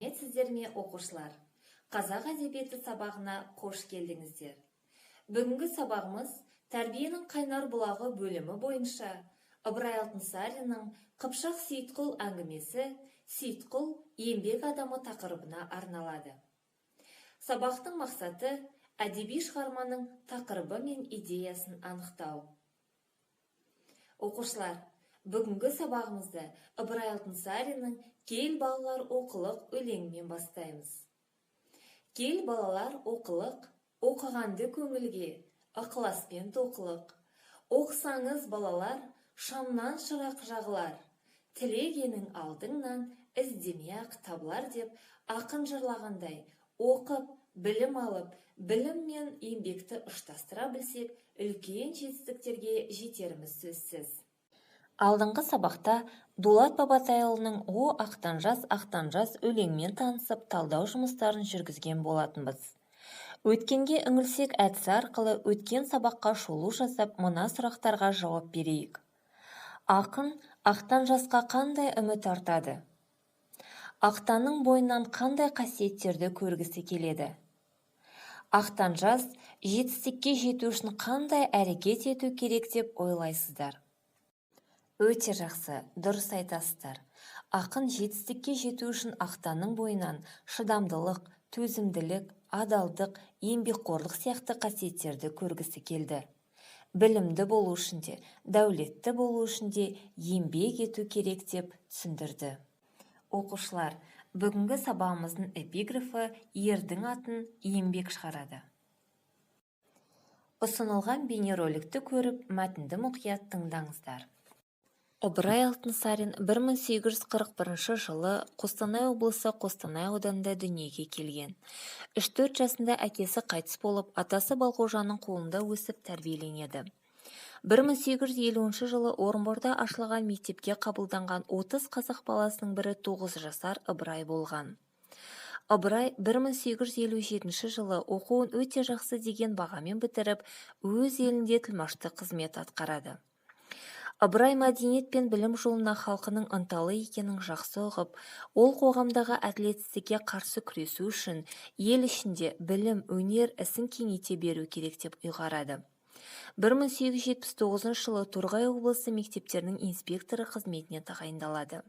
Сәлеметсіздер ме, оқушылар! Қазақ әдебиеті сабағына қош келдіңіздер. Бүгінгі сабағымыз «Тәрбиенің қайнар бұлағы» бөлімі бойынша Ыбырай Алтынсариннің «Қыпшақ Сейітқұл» әңгімесі, Сейітқұл – еңбек адамы тақырыбына арналады. Сабақтың мақсаты: әдеби шығарманың тақырыбы мен идеясын анықтау. Оқушылар, бүгінгі сабағымызды Ыбырай Алтынсариннің «Кел, балалар, оқылық» өлеңімен бастаймыз. Кел, балалар, оқылық, оқығанды көңілге ықыласпен тоқылық. Оқысаңыз, балалар, шамнан шырақ жағылар, тілегенің алдыңнан іздемей ақ табылар деп ақын жырлағандай, оқып, білім алып, білім мен еңбекті ұштастыра білсек, үлкен жетістіктерге жетеріміз сөзсіз. Алдыңғы сабақта Дулат Бабатайұлының «О, Ақтанжас, Ақтанжас» өлеңімен танысып, талдау жұмыстарын жүргізген болатынбыз. «Өткенге үңілсек» әдісі арқылы өткен сабаққа шолу жасап, мына сұрақтарға жауап берейік. Ақын Ақтанжасқа қандай үміт артады? Ақтанның бойынан қандай қасиеттерді көргісі келеді? Ақтанжас жетістікке жету үшін қандай әрекет ету керек деп ойлайсыздар? Өте жақсы, дұрыс айтасыздар. Ақын жетістікке жету үшін Ақтанның бойынан шыдамдылық, төзімділік, адалдық, еңбекқорлық сияқты қасиеттерді көргісі келді. Білімді болу үшін де, дәулетті болу үшін де еңбек ету керек деп түсіндірді. Оқушылар, бүгінгі сабағымыздың эпиграфы: «Ердің атын еңбек шығарады». Ұсынылған бейнероликті көріп, мәтінді мұқият тыңдаңыздар. Ыбырай Алтынсарин 1841 жылы Қостанай облысы Қостанай ауданында дүниеге келген. 3-4 жасында әкесі қайтыс болып, атасы Балқожаның қолында өсіп, тәрбиеленеді. 1850 жылы Орынборда ашылған мектепке қабылданған 30 қазақ баласының бірі 9 жасар Ыбырай болған. Ыбырай 1857 жылы оқуын өте жақсы деген бағамен бітіріп, өз елінде тілмаштық қызмет атқарады. Ыбырай мәдениет пен білім жолына халқының ынталы екенін жақсы ұғып, ол қоғамдағы әділетсіздікке қарсы күресу үшін ел ішінде білім, өнер ісін кеңейте беру керек деп ұйғарады. 1879 жылы Торғай облысы мектептерінің инспекторы қызметіне тағайындалады.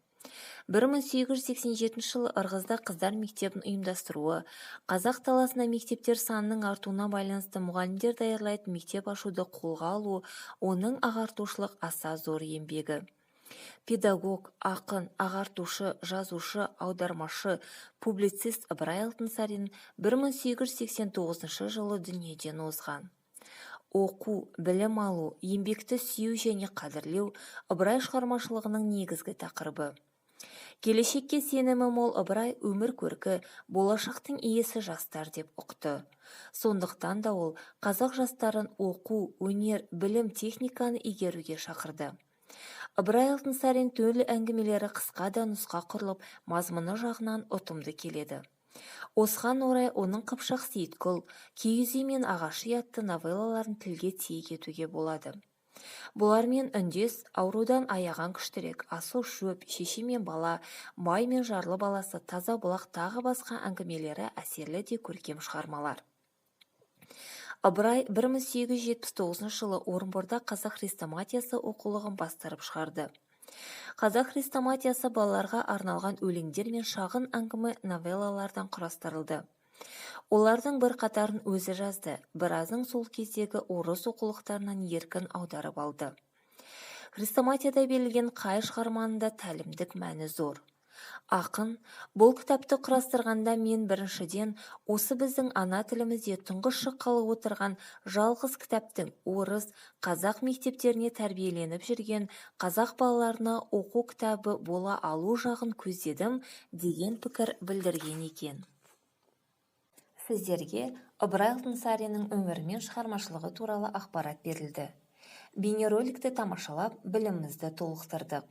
1887 жылы Ырғызда қыздар мектебін ұйымдастыруы, қазақ даласында мектептер санының артуына байланысты мұғалімдер даярлайтын мектеп ашуды қолға алу оның ағартушылық аса зор еңбегі. Педагог, ақын, ағартушы, жазушы, аудармашы, публицист Ыбырай Алтынсарин 1889 жылы дүниеден озған. Оқу, білім алу, еңбекті сүю және қадірлеу – Ыбырай шығармашылығының негізгі тақырыбы. Келешекке сенімі мол Ыбырай өмір көркі, болашақтың иесі жастар деп ұқты. Сондықтан да ол қазақ жастарын оқу, өнер, білім, техниканы игеруге шақырды. Ыбырай Алтынсарин төл әңгімелері қысқа да нұсқа құрылып, мазмұны жағынан ұтымды келеді. Осыған орай оның «Қыпшақ Сейітқұл», «Киіз үй мен ағаш үй» атты новеллаларын тілге тиек етуге болады. Бұлармен үндес «Аурудан аяған күштірек», «Асыл шөп», «Шеше мен бала», «Бай мен жарлы баласы», «Таза бұлақ» тағы басқа әңгімелері әсерлі де көркем шығармалар. Ыбырай 1879 жылы Орынборда «Қазақ хрестоматиясы» оқулығын бастырып шығарды. «Қазақ хрестоматиясы» балаларға арналған өлеңдер мен шағын әңгіме, новеллалардан құрастырылды. Олардың бірқатарын өзі жазды, біразын сол кездегі орыс оқулықтарынан еркін аударып алды. Хрестоматияда берілген қай шығарманың да тәлімдік мәні зор. Ақын: «Бұл кітапты құрастырғанда мен, біріншіден, осы біздің ана тілімізде тұңғыш шыққалы отырған жалғыз кітаптың орыс, қазақ мектептеріне тәрбиеленіп жүрген қазақ балаларына оқу кітабы бола алу жағын көздедім», – деген пікір білдірген екен. Сіздерге Ыбырай Алтынсариннің өмірі мен шығармашылығы туралы ақпарат берілді. Бейнероликті тамашалап, білімімізді толықтырдық.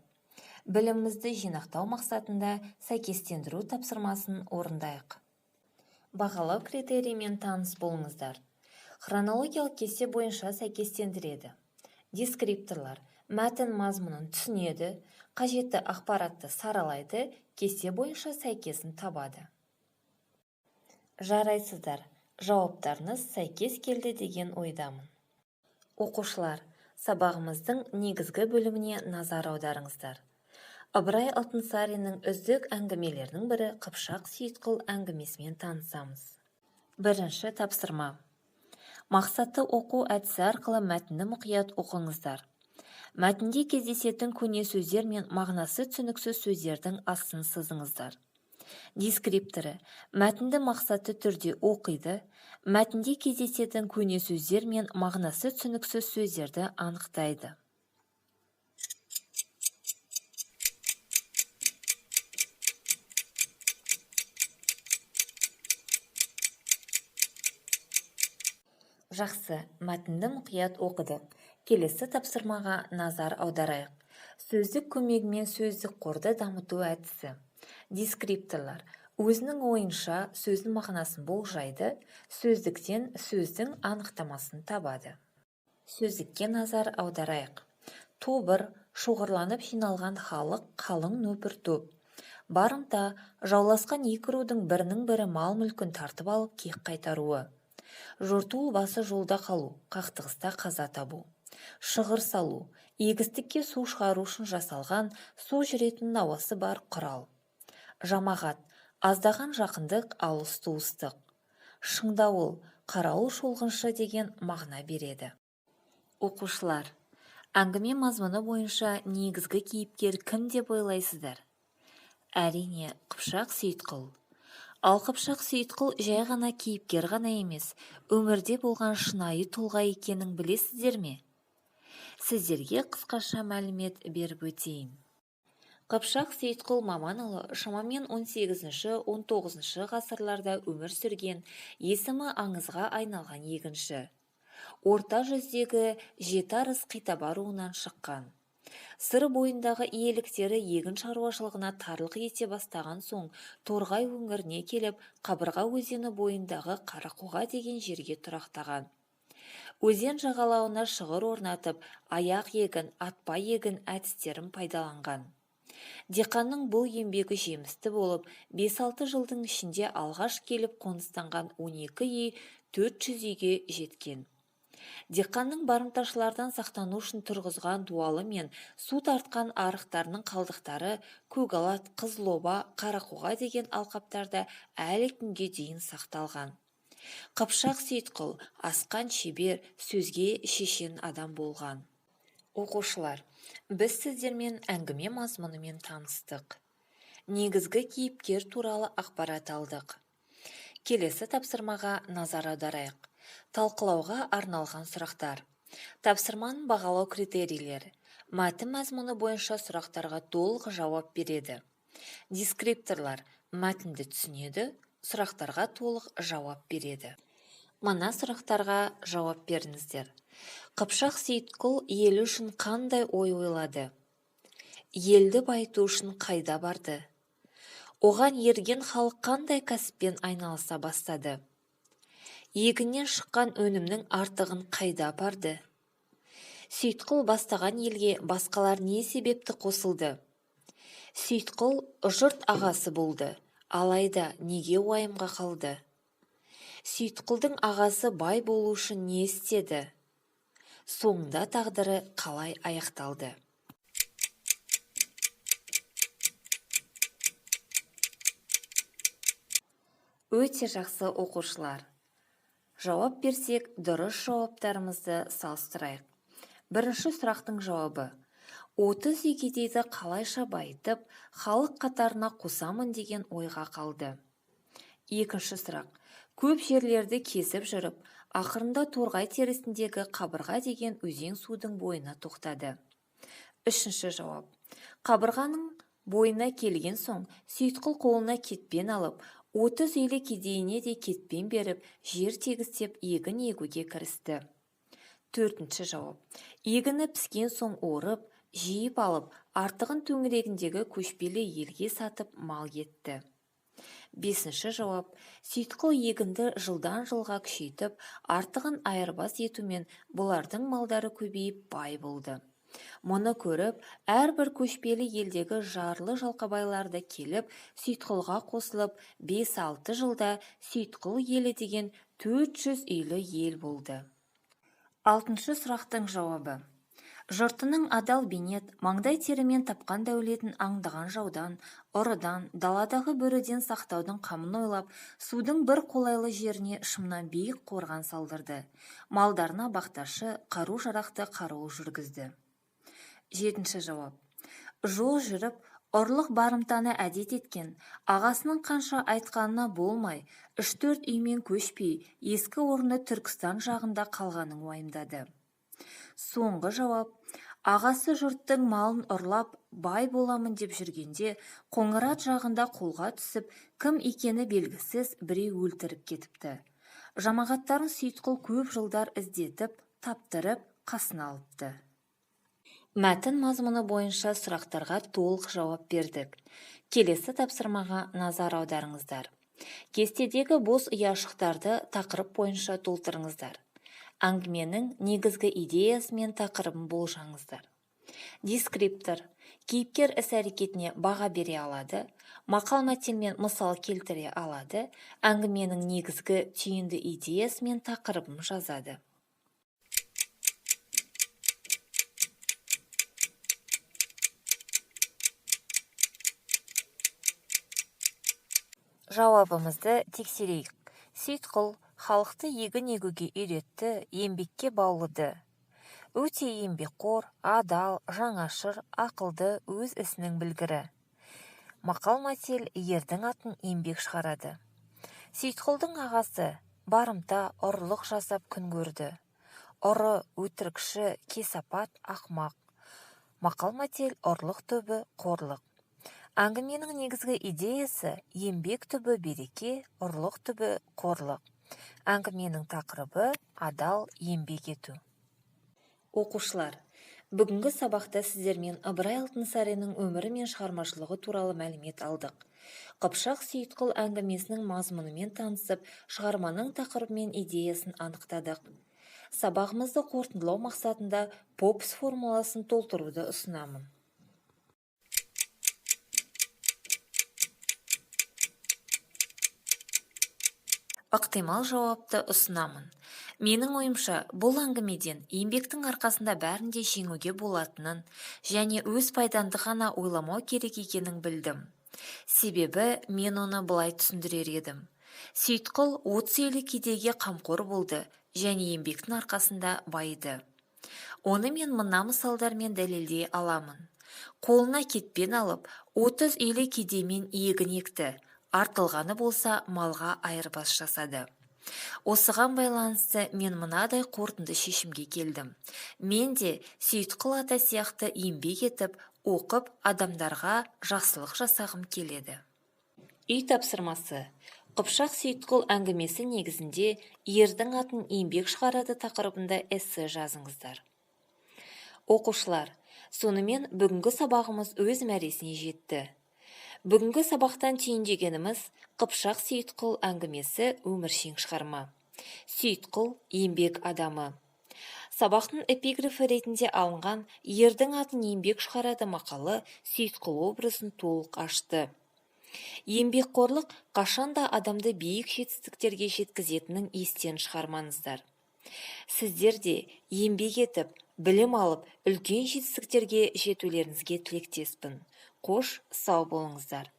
Білімімізді жинақтау мақсатында сәйкестендіру тапсырмасын орындайық. Бағалау критерийімен таныс болыңыздар. Хронологиялық кесте бойынша сәйкестендіреді. Дескрипторлар мәтін мазмұнын түсінеді, Қажетті ақпаратты саралайды, кесте бойынша сәйкесін табады. Жарайсыздар, жауаптарыңыз сәйкес келді деген ойдамын. Оқушылар, сабағымыздың негізгі бөліміне назар аударыңыздар. Ыбырай Алтынсариннің үздік әңгімелерінің бірі Қыпшақ Сейітқұл әңгімесімен танысамыз. Бірінші тапсырма. Мақсатты оқу әдісі арқылы мәтінді мұқият оқыңыздар. Мәтінде кездесетін көне сөздер мен мағынасы түсініксіз сөздердің астын сызыңыздар. Дескрипторы мәтінді мақсатты түрде оқиды, мәтінде кездесетін көне сөздер мен мағынасы түсініксіз сөздерді анықтайды. Жақсы, мәтінді мұқият оқыдық. Келесі тапсырмаға назар аударайық. Сөздік көмегімен сөздік қорды дамыту әдісі. Дескрипторлар өзінің ойынша сөздің мағынасын болжайды, сөздіктен сөздің анықтамасын табады. Сөздікке назар аударайық. Тобыр, шоғырланып жиналған халық, қалың нөпір топ. Барымта, жауласқан екі рудың бірінің бірі мал-мүлкін тартып алып кек қайтаруы. Жортуыл басы жолда қалу, қақтығыста қаза табу. Шығыр салу, егістікке су шығару үшін жасалған, су жүретін науасы бар құрал. Жамағат, аздаған жақындық, алыс туыстық. Шыңдауыл, қарауыл шолғыншы деген мағына береді. Оқушылар, әңгіме мазмұны бойынша негізгі кейіпкер кім деп ойлайсыздар? Әрине, Қыпшақ Сейітқұл. Ал Қыпшақ Сейітқұл жай ғана кейіпкер ғана емес, өмірде болған шынайы тұлға екенін білесіздер ме? Сіздерге қысқаша мәлімет беріп өтейін. Қыпшақ Сейітқұл Маманұлы шамамен 18-19 ғасырларда өмір сүрген, есімі аңызға айналған егінші. Орта жүздегі жеті арыс Қитаба руынан шыққан. Сыр бойындағы иеліктері егін шаруашылығына тарлық ете бастаған соң Торғай өңіріне келіп, Қабырға өзені бойындағы Қарақоға деген жерге тұрақтаған. Өзен жағалауына шығыр орнатып, аяқ егін, атпа егін әдістерін пайдаланған. Диқанның бұл еңбегі жемісті болып, 5-6 жылдың ішінде алғаш келіп қоныстанған 12 үй 400 үйге жеткен. Диқанның барымташылардан сақтану үшін тұрғызған дуалы мен су тартқан арықтарының қалдықтары Көгалат, Қызылоба, Қарақоға деген алқаптарда әлі күнге дейін сақталған. Қыпшақ Сейітқұл асқан шебер, сөзге шешен адам болған. Оқушылар, біз сіздермен әңгіме мазмұнымен таныстық. Негізгі кейіпкер туралы ақпарат алдық. Келесі тапсырмаға назар аударайық. Талқылауға арналған сұрақтар. Тапсырманың бағалау критерийлері. Мәтін мазмұны бойынша сұрақтарға толық жауап береді. Дескрипторлар мәтінді түсінеді, сұрақтарға толық жауап береді. Мына сұрақтарға жауап беріңіздер. Қыпшақ Сейітқұл елі үшін қандай ой ойлады? Елді байыту үшін қайда барды? Оған ерген халық қандай кәсіппен айналыса бастады? Егіннен шыққан өнімнің артығын қайда апарды? Сейітқұл бастаған елге басқалар не себепті қосылды? Сейітқұл жұрт ағасы болды, алайда неге уайымға қалды? Сейітқұлдың ағасы бай болу үшін не істеді? Соңында тағдыры қалай аяқталды? Өте жақсы оқушылар. Жауап берсек, дұрыс жауаптарымызды салыстырайық. Бірінші сұрақтың жауабы. 30 үй кедейді қалайша байытып, халық қатарына қосамын деген ойға қалды. Екінші сұрақ. Көп жерлерді кесіп жүріп, ақырында Торғай терісіндегі Қабырға деген өзен судың бойына тоқтады. Үшінші жауап. Қабырғаның бойына келген соң, Сейітқұл қолына кетпен алып, 30 үйлі кедейіне де кетпен беріп, жер тегістеп егін егуге кірісті. Төртінші жауап. Егіні піскен соң орып, жиып алып, артығын төңірегіндегі көшпелі елге сатып мал етті. Бесінші жауап. Сейітқұл егінді жылдан жылға күшейтіп, артығын айырбас етумен бұлардың малдары көбейіп бай болды. Мұны көріп, әрбір көшпелі елдегі жарлы жалқабайлар да келіп, Сейітқұлға қосылып, 5-6 жылда Сейітқұл елі деген 400 үйлі ел болды. Алтыншы сұрақтың жауабы. Жұртының адал бейнет, маңдай терімен тапқан дәулетін аңдыған жаудан, ұрыдан, даладағы бөріден сақтаудың қамын ойлап, судың бір қолайлы жеріне шымнан биік қорған салдырды. Малдарына бақташы, қару-жарақты қарауыл жүргізді. Жетінші жауап. Жол жүріп, ұрлық барымтаны әдет еткен, ағасының қанша айтқанына болмай, 3-4 үймен көшпей, ескі орны Түркістан жағында қалғанын уайымдады. Соңғы жауап. Ағасы жұрттың малын ұрлап, бай боламын деп жүргенде, Қоңырат жағында қолға түсіп, кім екені белгісіз біреу өлтіріп кетіпті. Жамағаттарын Сейітқұл көп жылдар іздетіп, таптырып, қасына алыпты. Мәтін мазмұны бойынша сұрақтарға толық жауап бердік. Келесі тапсырмаға назар аударыңыздар. Кестедегі бос ұяшықтарды тақырып бойынша толтырыңыздар. Әңгіменің негізгі идеясы мен тақырыбын болжаңыздар. Дескриптор кейіпкер іс-әрекетіне баға бере алады, мақал-мәтел мен мысал келтіре алады, әңгіменің негізгі түйінді идеясы мен тақырыбын жазады. Жауабымызды тексерейік. Сейітқұл халықты егін егуге үйретті, еңбекке баулыды. Өте еңбекқор, адал, жаңашыр, ақылды, өз ісінің білгірі. Мақал-мәтел ердің атын еңбек шығарады. Сейітқұлдың ағасы барымта, ұрлық жасап күн көрді. Ұры, өтірікші, кесапат, ақмақ. Мақал-мәтел ұрлық түбі қорлық. Әңгіменің негізгі идеясы еңбек түбі береке, ұрлық түбі қорлық. Әңгіменің тақырыбы адал еңбек ету. Оқушылар, бүгінгі сабақта сіздермен Ыбырай Алтынсариннің өмірі мен шығармашылығы туралы мәлімет алдық. Қыпшақ Сейітқұл әңгімесінің мазмұнымен танысып, шығарманың тақырыбы мен идеясын анықтадық. Сабағымызды қорытындылау мақсатында ПОПС формуласын толтыруды ұсынамын. Ықтимал жауапты ұсынамын. Менің ойымша, бұл әңгімеден еңбектің арқасында бәрін де жеңуге болатынын және өз пайданды ғана ойламау керек екенін білдім. Себебі мен оны былай түсіндірер едім. Сейітқұл 30 үйлі кедейге қамқор болды және еңбектің арқасында байыды. Оны мен мына мысалдармен дәлелдей аламын. Қолына кетпен алып, 30 үйлі кедеймен егін екті. Артылғаны болса малға айырбас жасады. Осыған байланысты мен мынадай қорытынды шешімге келдім. Мен де Сейітқұл ата сияқты еңбек етіп, оқып, адамдарға жақсылық жасағым келеді. Үй тапсырмасы. Қыпшақ Сейітқұл әңгімесі негізінде ердің атын еңбек шығарады тақырыбында эссе жазыңыздар. Оқушылар, сонымен бүгінгі сабағымыз өз мәресіне жетті. Бүгінгі сабақтан түйіндегеніміз Қыпшақ Сейітқұл әңгімесі өміршең шығарма. Сейітқұл еңбек адамы. Сабақтың эпиграфы ретінде алынған ердің атын еңбек шығарады мақалы Сейітқұл образын толық ашты. Еңбекқорлық қашанда адамды биік жетістіктерге жеткізетінін естен шығармаңыздар. Сіздер де еңбек етіп, білім алып, үлкен жетістіктерге жетулеріңізге тілектеспін. Қош, сау болыңыздар.